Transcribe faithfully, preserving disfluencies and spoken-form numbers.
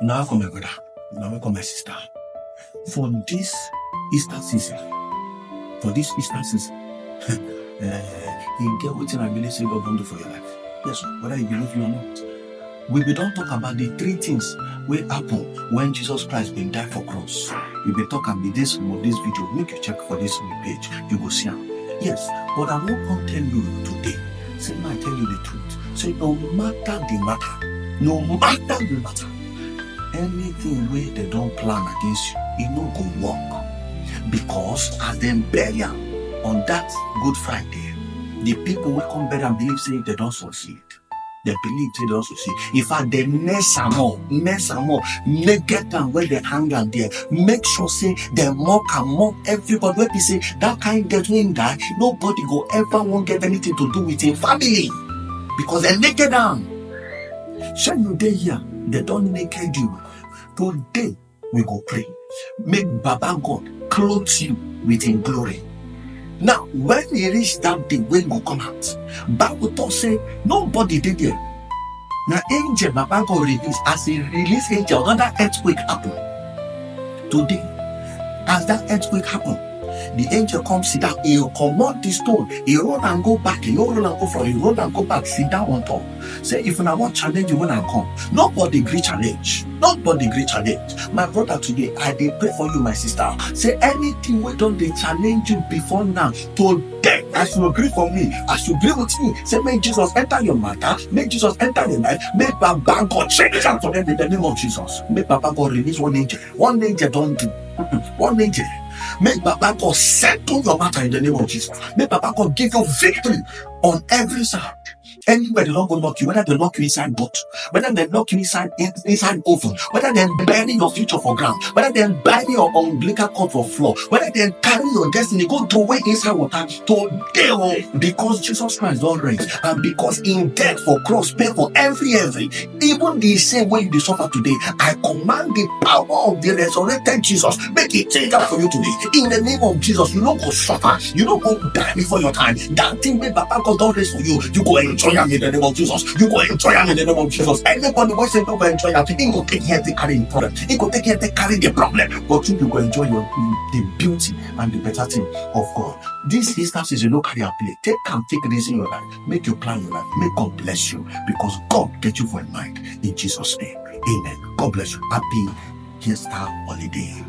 Now welcome, my brother. Now welcome, my sister. For this Easter season, for this Easter season, eh, you get wetin I believe say God don do for your life. Yes, whether you believe me or not. We bin don talk about the three things wey happen when Jesus Christ bin die for cross. We bin talk am be this for this video. Make you check for this page, you go see am. Yes, but I wan come tell you today. Say, make I tell you the truth. Say, no matter the matter, no matter the matter, anything wey dem don plan against you, e no go work. Because as dem bury am on that Good Friday, the people wey come bury am believe say dem don succeed. Dem believe say dem don succeed. In fact, dem mess am up, mess am up, make get am where dem hang am there. Make sure say dem mock am, mock everybody wey be say that kind death wey him die, nobody go ever wan get anything to do with him family. Because dem naked am. Shey you dey here? Dem don naked you. Today, we go pray. Make Baba God clothe you with him glory. Now, when e reach that day wey go come out, Bible talk say nobody dey there. Na angel Baba God release. As e release angel, another earthquake happen. Today, as that earthquake happen, the angel come sit down, e comot the stone, e roll am go back, e no roll am go front, e roll am go back, sit down on top. Say, if una wan challenge you when I come, nobody gree challenge. Nobody gree challenge. My brother, today, I dey pray for you, my sister. Say, anything wey don dey challenge you before now, today, as you agree for me, as you agree with me, say, make Jesus enter your matter, make Jesus enter your life, make Baba God change am for them in the name of Jesus. Make Baba God release one angel. One angel don do. Mm-mm. One angel. Make Baba God settle your matter in the name of Jesus. Make Baba God give you victory on every side. Anywhere dem don go lock you, whether dem lock you inside boat, whether dem lock you inside, in, inside oven, whether dem bury your future for ground, whether dem bury your umbilical cord for floor, whether dem carry your destiny go throw away inside water, today o, because Jesus Christ don rise and because him death for cross pay for every, every, even the same wey you dey suffer today, I command the power of the resurrected Jesus make e change am for you today. In the name of Jesus, you no go suffer, you no go die before your time. That thing wey Baba God don raise for you, you go enjoy am in the name of Jesus. You go enjoy am in the name of Jesus. Anybody wey say no go enjoy am, he go take here take carry him problem. He go take here take carry the problem. But you, you go enjoy your, the beauty and the better thing of God. This Easter season, no carry am play. Take am, take reason your life. Make you plan your life. Make God bless you because God get you for him mind. In Jesus' name, amen. God bless you. Happy Easter holiday.